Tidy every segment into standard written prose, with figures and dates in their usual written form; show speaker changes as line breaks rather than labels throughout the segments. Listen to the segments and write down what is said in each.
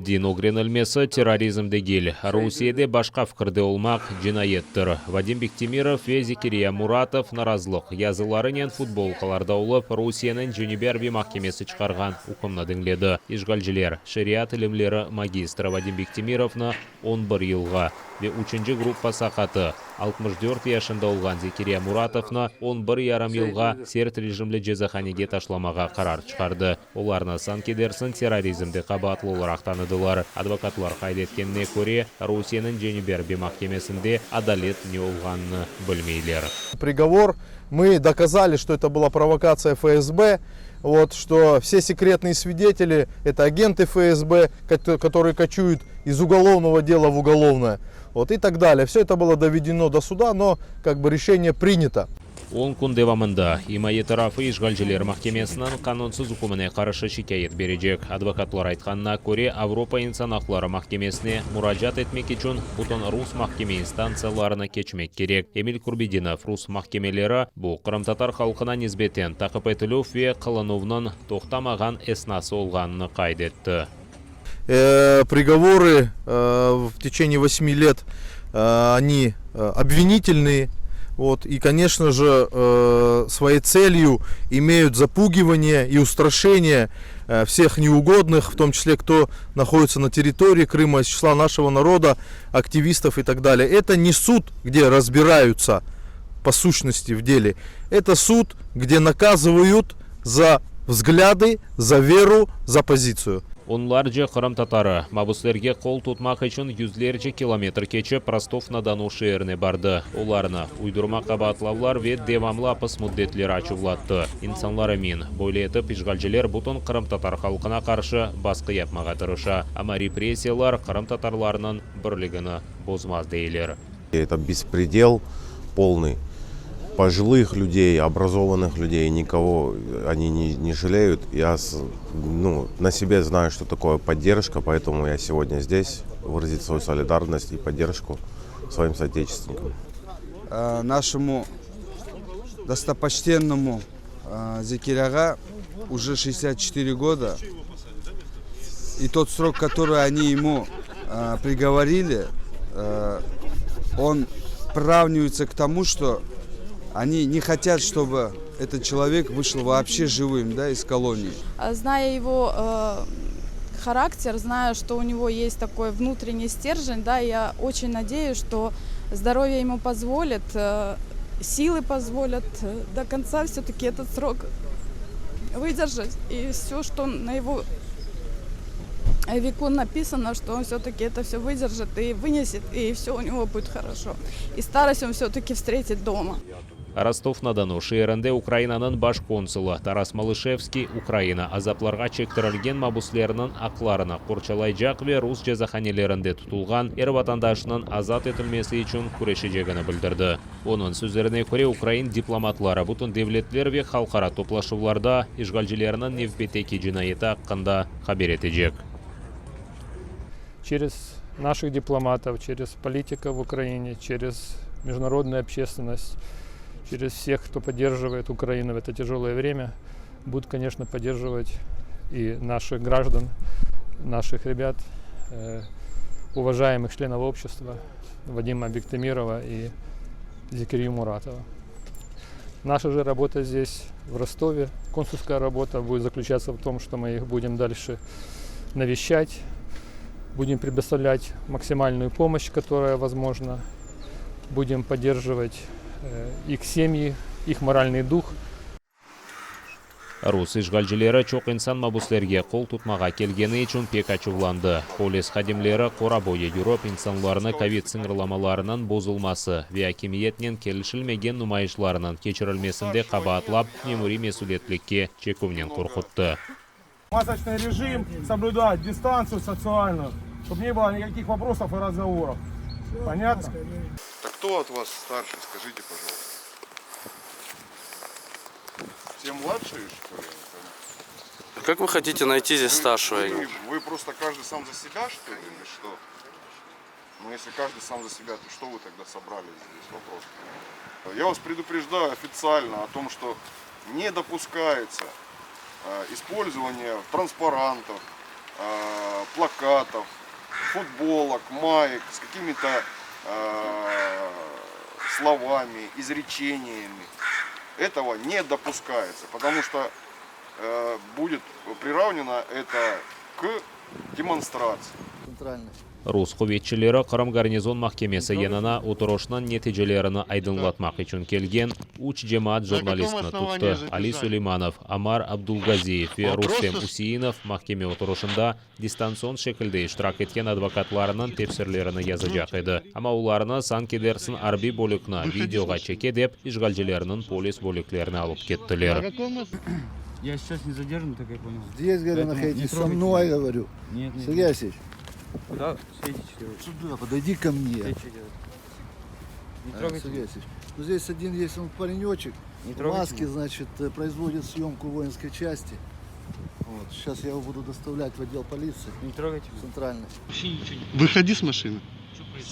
Din ögrenilmesi terrorizm degil. Rusiyede başqa fikirde olmaq cinayettir. Vadim Bektemirov ve Zekirya Muratov narazılıq yazılarınen futbolkalarda olıp, Rusiyeniñ Cenübiy arbiy mahkemesi çıqarğan ükümni diñledi. İşğalciler, şeriat ilimleri magistri Vadim Bektemirovnı 11 yılğa ve üçünci gruppa saqatı, 64 yaşında olğan Zekirya Muratovnı 11 yarım yılğa sert rejimli cezahanege taşlamağa qarar çıqardı. Olarnı sanki dersiñ terrorizmde qabaatlı olaraq tanıdılar. Advokatlar qayd etkenine köre, Rusiyeniñ Cenübiy arbiy mahkemesinde adalet ne olğanını bilmeyler.
Приговор. Мы доказали, что это была провокация ФСБ, вот, что все секретные свидетели – это агенты ФСБ, которые кочуют из уголовного дела в уголовное, вот, и так далее. Все это было доведено до суда, но как бы решение принято.
10 kün devamında imaye tarafı işğalciler mahkemesiniñ qanunsız ükmüne qarşı şikâyet berecek. Advokatlar aytqanına köre, Avropa insan aqları mahkemesine muracaat etmek içün bütün rus mahkeme instantsiyalarını keçmek kerek. Emil Kurbedinov, rus mahkemeleri bu qırımtatar halqına nisbeten taqip etilüv ve qılınuvnıñ toqtamağan esnası olğanını qayd etti.
Приговоры в течение 8 лет, они обвинительные. Вот, и, конечно же, своей целью имеют запугивание и устрашение всех неугодных, в том числе, кто находится на территории Крыма, из числа нашего народа, активистов и так далее. Это не суд, где разбираются по сущности в деле. Это суд, где наказывают за взгляды, за веру, за позицию.
Onlarca qırımtatarı mabüslerge qol tutmaq içün yüzlerce kilometr keçip Rostov-na-Donu şeerine bardı. Olarnı uydurma qabaatlavlar ve devamlı apis müddetleri açuvlattı. İnsanlar emin, böyle etip işğalciler bütün qırımtatar halqına qarşı basqı yapmağa tırışa. Amma repressiyalar qırımtatarlarnıñ birligini bozmaz, deyler.
Это беспредел полный. Пожилых людей, образованных людей, никого они не жалеют. Я ну, на себе знаю, что такое поддержка, поэтому я сегодня здесь выразить свою солидарность и поддержку своим соотечественникам.
Нашему достопочтенному Зекиряга уже 64 года. И тот срок, который они ему приговорили, он приравнивается к тому, что они не хотят, чтобы этот человек вышел вообще живым, да, из колонии.
Зная его характер, зная, что у него есть такой внутренний стержень, да, я очень надеюсь, что здоровье ему позволит, силы позволят до конца все-таки этот срок выдержать. И все, что на его веку написано, что он все-таки это все выдержит и вынесет, и все у него будет хорошо. И старость он все-таки встретит дома.
Ростов-на-Дону şeerinde Ukrainanıñ baş konsulı Taras Malışevskiy Ukraina azaplarğa çektirilgen mabüslerniñ aqlarını qorçalaycaq ve rus cezahanelerinde tutulğan er vatandaşnıñ azat etilmesi içün küreşecegini bildirdi. Onıñ sözlerine köre, ukrain diplomatları bütün devletler ve halqara toplaşuvlarda işğalcilerniñ nevbetteki cinayeti aqqında haber etecek.
Через наших дипломатов, через политиков в Украине, через международную общественность, через всех, кто поддерживает Украину в это тяжелое время, будут, конечно, поддерживать и наших граждан, наших ребят, уважаемых членов общества Вадима Бектемирова и Зекирию Муратова. Наша же работа здесь, в Ростове, консульская работа будет заключаться в том, что мы их будем дальше навещать, будем предоставлять максимальную помощь, которая возможна, будем поддерживать их семьи, их моральный дух.
Rus işğalcileri çoq insan mabüslerge qol tutmağa kelgeni içün pek açuvlandı. Polis hadimleri qora boyu yürip, insanlarnı kovid sıñırlamalarınıñ bozulması ve akimiyetnen kelişilmegen numayışlarnıñ keçirilmesinde qabaatlap, memuriy mesüliyetlikke çeküvnen qorquttı.
Масочный режим, соблюдать дистанцию социальную, чтобы не было никаких вопросов и разговоров. Понятно?
Так кто от вас старше, скажите, пожалуйста? Все младшие, что ли? Я не пойму.
Как вы хотите найти здесь старшего?
Вы просто каждый сам за себя, что ли, или что? Ну, если каждый сам за себя, то что вы тогда собрались здесь? Вопрос. Я вас предупреждаю официально о том, что не допускается использование транспарантов. плакатов, футболок, маек с какими-то словами, изречениями. Этого не допускается, потому что будет приравнено это к демонстрации.
Rus quvetçileri Qırım garnizon mahkemesi yanına oturışnıñ neticelerini aydınlatmaq içün kelgen üç cemaat jurnalistini tuttı, Ali Suleymanov, Amar Abdulgaziyev ve Rustem Useinov mahkeme oturışında distantsion şekilde iştirak etken advokatlarınıñ tefsirlerini yazacaq edi, amma olarnı, sanki dersiñ arbiy bölükni videoğa çeke dep, işğalcilerniñ polis bölüklerine alıp kettiler.
Я сейчас не задержан, так я понял.
Здесь, говорю,
Поэтому не
находитесь со
трогайте
мной,
меня.
говорю.
Нет, нет,
Сергей
нет.
Алексеевич.
Куда светите делать?
Сюда, подойди ко мне.
Что делать? Не
А,
трогайте
Сергей
меня.
Алексеевич, ну здесь один есть он паренечек,
Не
в
трогайте
маске,
меня.
значит, э, производит съемку воинской части. Вот. Сейчас я его буду доставлять в отдел полиции.
Не трогайте меня.
Центральный.
Выходи с машины.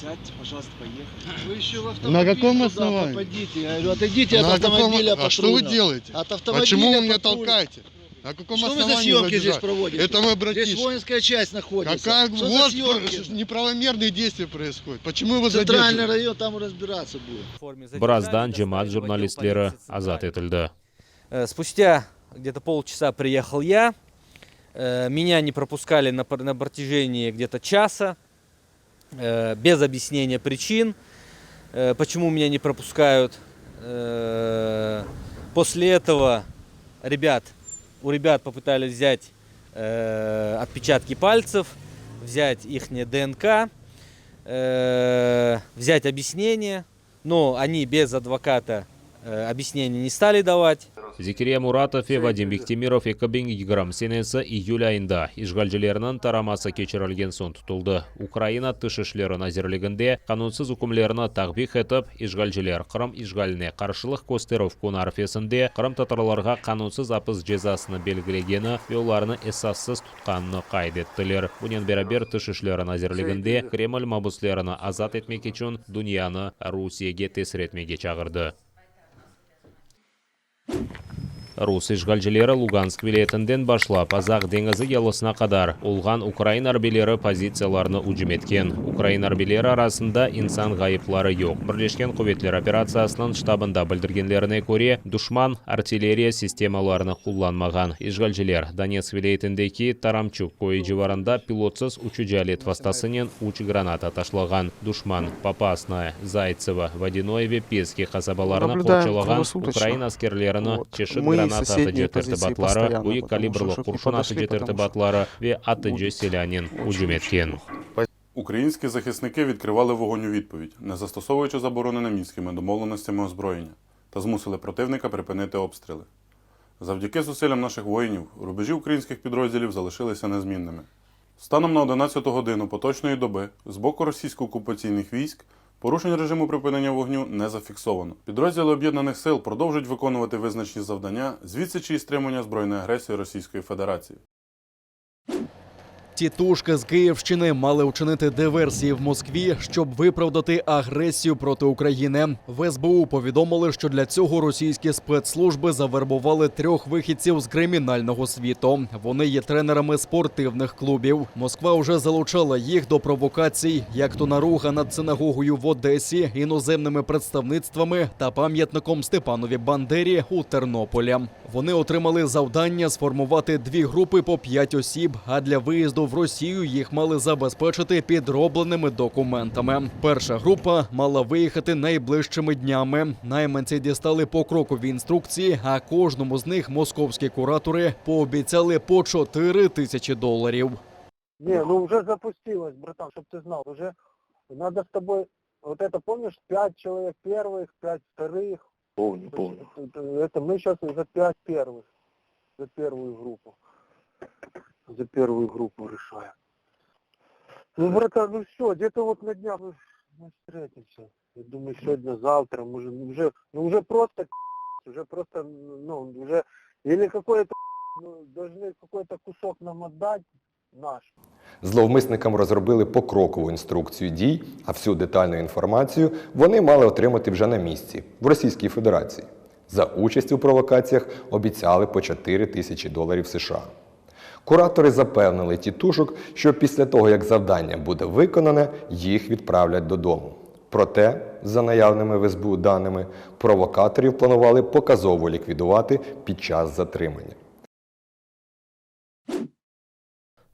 Сядьте, пожалуйста, поехали.
Вы еще в
На
автомобиль
каком
туда
основании?
попадите. Я говорю, отойдите
На
от автомобиля
каком... А что вы
патрульного.
делаете?
От автомобиля
Почему вы меня
патрульного.
толкаете? На каком
Что вы за
основании
съемки здесь
задержали?
проводите?
Это мой братишка.
Здесь воинская часть находится.
Какая
Что за
вот
съемки?
неправомерные действия происходят. Почему его
Центральный
задерживают?
район, там разбираться будет.
Birazdan cemaat jurnalistleri azat etildi.
Э, Спустя где-то полчаса приехал я. Э, Меня не пропускали на, пр- на протяжении где-то часа, э, без объяснения причин, э, почему меня не пропускают. Э, После этого ребят, у ребят попытались взять э, отпечатки пальцев, взять их ДНК, э, взять объяснение, но они без адвоката э, объяснения не стали давать.
Zekirya Muratov ve Vadim Bektemirov 2020 senesi iyül ayında işğalcilerniñ taraması keçirilgen soñ tutuldı. Ukraina Tış işleri nazirliginde qanunsız ükümlerini takbih etip, işğalciler Qırım işğaline qarşılıq kösterüv künü arfesinde qırımtatarlarğa qanunsız apis cezasını belgilegeni ve olarnı esassız tutqanını qayd ettiler. Bunen beraber Tış işleri nazirliginde Kreml mabüslerini azat etmek içün dünyanı Rusiyege tesir etmege çağırdı. Rus işğalcileri Lugansk vilâyetinden başlap Azaq deñizi yalısına qadar olğan ukrain arbiyleri pozitsiyalarına ücüm etken. Ukrain arbiyleri arasında insan ğayıpları yoq. Birleşken quvetler operatsiyasınıñ ştabında bildirgenlerine köre, duşman artilleriya sistemalarını qullanmağan. İşğalciler Donetsk vilâyetindeki Taramçuk köyü civarında pilotsız uçucı alet vastasınen üç granata taşlağan. Duşman Popasnaya, Zaytsevo, Vodânoye ve Peski qasabalarını
Наблюдаем
qorçalağan
круглосуточно.
ukrain askerlerini
Вот.
çeşit
Мы
granata
соседние
atıcı
позиции
tertibatları,
постоянно,
büyük
потому
kalibrli
что, чтоб не
qurşun
подошли,
atıcı
потому что
tertibatları ve atıcı silânen ücüm etken.
Українські захисники відкривали вогонь у відповідь, не застосовуючи заборонене мінськими домовленостями озброєння, та змусили противника припинити обстріли. Завдяки зусиллям наших воїнів, рубежі українських підрозділів залишилися незмінними. Станом на 11 годину поточної доби з боку російсько-окупаційних військ порушень режиму припинення вогню не зафіксовано. Підрозділи об'єднаних сил продовжують виконувати визначені завдання з відсічі і стримування збройної агресії Російської Федерації.
Тітушки з Київщини мали вчинити диверсії в Москві, щоб виправдати агресію проти України. В СБУ повідомили, що для цього російські спецслужби завербували трьох вихідців з кримінального світу. Вони є тренерами спортивних клубів. Москва вже залучала їх до провокацій, як то наруга над синагогою в Одесі, іноземними представництвами та пам'ятником Степанові Бандері у Тернополі. Вони отримали завдання сформувати дві групи по п'ять осіб. А для виїзду в Росію їх мали забезпечити підробленими документами. Перша група мала виїхати найближчими днями. Найманці дістали покрокові інструкції, а кожному з них московські куратори пообіцяли по 4 тисячі доларів.
Не, ну уже запустилось, братан, чтоб ты знал, уже надо с тобой, вот это помнишь, пять человек первых, пять вторых.
Помню, помню.
Это, это мы сейчас за пять первых, за первую группу, за первую группу решаем. Ну, братан, ну все, где-то вот на днях мы, мы встретимся. Я думаю, сегодня, завтра, может, уже, ну уже просто, уже просто, ну, уже, или какой-то, ну, должны какой-то кусок нам отдать наш.
Зловмисникам розробили покрокову інструкцію дій, а всю детальну інформацію вони мали отримати вже на місці в Російській Федерації. За участь у провокаціях обіцяли по 4 тисячі доларів США. Куратори запевнили тітушок, що після того, як завдання буде виконане, їх відправлять додому. Проте, за наявними в СБУ даними, провокаторів планували показово ліквідувати під час затримання.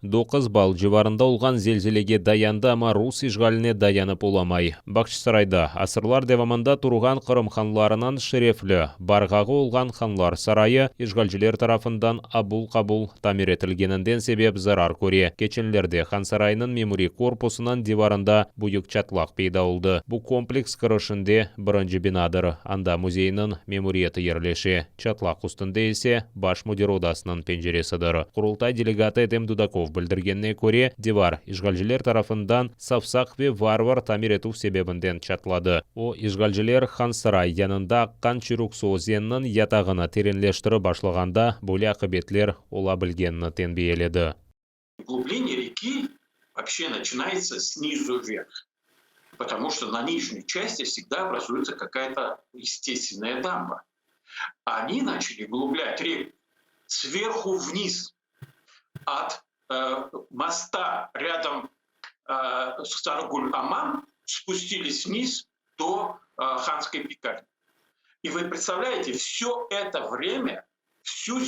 Doquz ball civarında olğan zelzelege dayandı, amma rus işğaline dayanıp olamay. Bağçasarayda asırlar devamında turğan Qırım hanlarınıñ şerefli barğağı olğan Hanlar sarayı işğalciler tarafından abul-qabul tamir etilgeninden sebep zarar köre. Keçenlerde Han sarayınıñ memuriy korpusınıñ divarında büyük çatlaq peyda oldı. Bu kompleks kirişinde birinci binadır, anda müzeyniñ memuriyeti yerleşe. Çatlaq üstünde ise baş müdir odasınıñ penceresidir. Qurultay delegatı Edem Dudakov bildirgenine köre, divar, işğalciler tarafından savsaq ve varvar tamir etüv sebebinden çatladı. O, işğalciler Hansaray yanında aqqan Çürük-Su özeniniñ yatağını terenleştirip başlağanda böyle aqibetler ola bilgenini tenbiyeledi.
Углубление реки вообще начинается снизу вверх, потому что на нижней части всегда образуется какая-то естественная дамба. Они начали углублять реку сверху вниз от э, моста рядом э, с Саргуль-Амам спустились вниз до э, Ханской пекарни. И вы представляете, все это время, всю,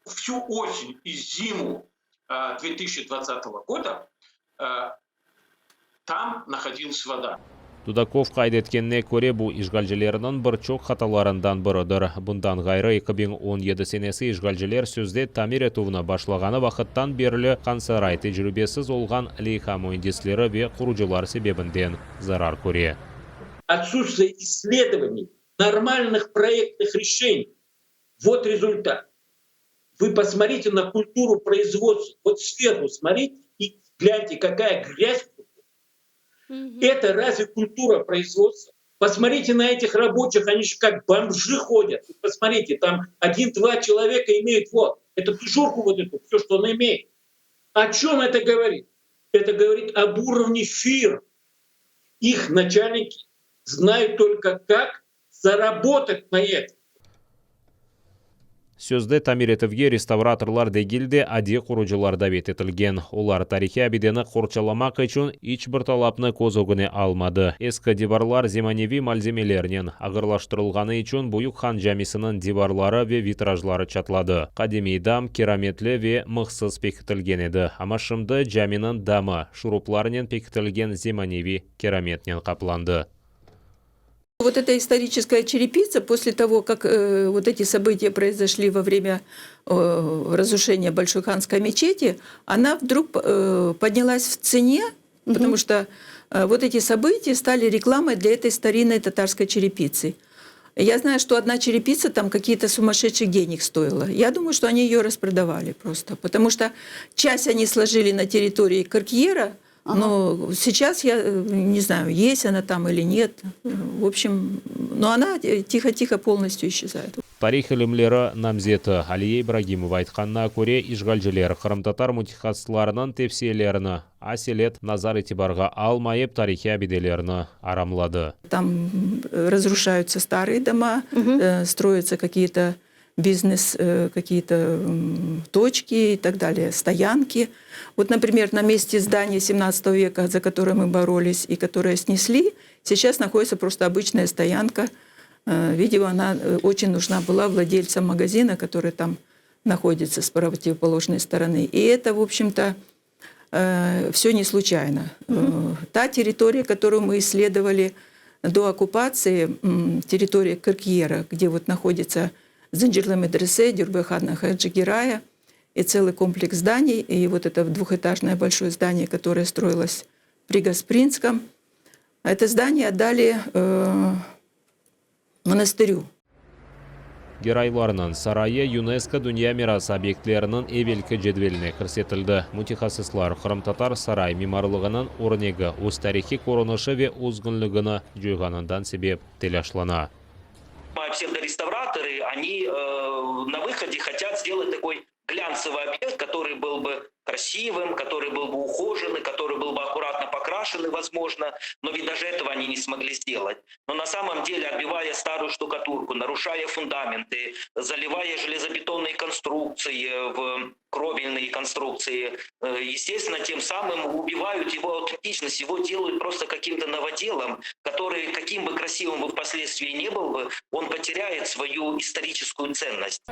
всю осень и зиму 2020 года э, там находилась вода.
Dudakov qayd etkenine köre, bu işğalcilerniñ bir çoq hatalarından biridir. Bundan ğayrı, 2017 senesi işğalciler sözde tamir etüvni başlağanı vaqıttan berli Hansaray tecribesiz olğan leyha müendisleri ve qurucılar sebebinden zarar köre.
Отсутствие исследований, нормальных проектных решений. Вот результат. Вы посмотрите на культуру производства. Вот сверху смотрите и гляньте, какая грязь. Это разве культура производства? Посмотрите на этих рабочих, они же как бомжи ходят. Вы посмотрите, там один-два человека имеют вот эту тужурку вот эту, все, что он имеет. О чем это говорит? Это говорит об уровне фирм. Их начальники знают только, как заработать на этом.
Sözde tamir etüvge restavratorlar degil de, adiy qurucılar davet etilgen. Olar tarihiy abideni qorçalamaq içün iç bir talapnı köz ögüne almadı. Eski divarlar zemaneviy malzemelernen ağırlaştırılğanı içün Büyük Han camisiniñ divarları ve vitrajları çatladı. Qadimiy dam kirametli ve mıhsız pekitilgen edi, amma şimdi caminiñ damı şuruplarnen pekitilgen zemaneviy kirametnen qaplandı.
Вот эта историческая черепица, после того, как э, вот эти события произошли во время э, разрушения Большой Ханской мечети, она вдруг э, поднялась в цене, угу. потому что э, вот эти события стали рекламой для этой старинной татарской черепицы. Я знаю, что одна черепица там какие-то сумасшедших денег стоила. Я думаю, что они ее распродавали просто, потому что часть они сложили на территории Кыркьера, Ага. Но сейчас я э, не знаю, есть она там или нет. В общем, но она тихо-тихо полностью исчезает.
Tarih ilimleri namzeti Aliye İbragimova aytqanına köre, işğalciler qırımtatar mütehassıslarınıñ tevsiyelerini aselet nazar-itibarğa almayıp, tarihiy abidelerni aramladı.
Там разрушаются старые дома, угу. строятся какие-то бизнес, э, какие-то точки и так далее, стоянки. Вот, например, на месте здания 17 века, за которое мы боролись и которое снесли, сейчас находится просто обычная стоянка. Э, видимо, она э, очень нужна была владельцам магазина, который там находится с противоположной стороны. И это, в общем-то, все не случайно. Угу. Та территория, которую мы исследовали до оккупации, территория Кыркьера, где вот находится Зынджирлы медресе, Дюрбе-хана Хаджи Герая и целый комплекс зданий. И вот это двухэтажное большое здание, которое строилось при Гаспринском. Это здание отдали э, монастырю.
Geraylarnıñ sarayı YUNESKO dünya mirası obyektleriniñ evelki cedveline kirsetildi. Mütehassıslar qırımtatar saray mimarlığınıñ örnegi öz tarihiy körünişi ve özgünligini coyğanından sebep telâşlana.
Псевдореставраторы, они э, на выходе хотят сделать такой глянцевый объект, который был бы красивым, который был бы ухоженный, который был бы аккуратно покрашен. перекрашены, возможно, но ведь даже этого они не смогли сделать. Но на самом деле, отбивая старую штукатурку, нарушая фундаменты, заливая железобетонные конструкции в кровельные конструкции, э, естественно, тем самым убивают его аутентичность, его делают просто каким-то новоделом, который, каким бы красивым бы впоследствии не был бы, он потеряет свою историческую ценность.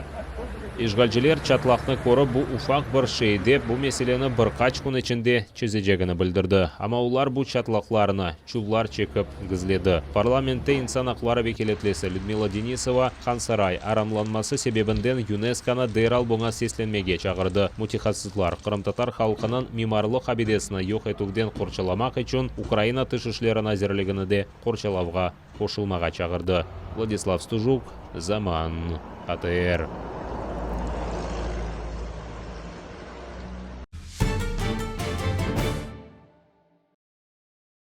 İşğalciler çatlaqnı körip, bu ufaq bir şey dep, bu meseleni bir qaç kün içinde çezecegini bildirdi. Amma olar bu çatlaqlarnı çullar çekip gizledi. Parlamentte insan aqları vekâletlisi Lüdmila Denisova Hansaray aramlanması sebebinden YUNESKOnı deral buña seslenmege çağırdı. Mütehassıslar qırımtatar halqınıñ mimarlıq abidesini yoq etüvden qorçalamaq içün Ukraina Tış işleri nazirligini de qorçalavğa qoşulmağa çağırdı. Vladislav Stujuk, Zaman, ATR.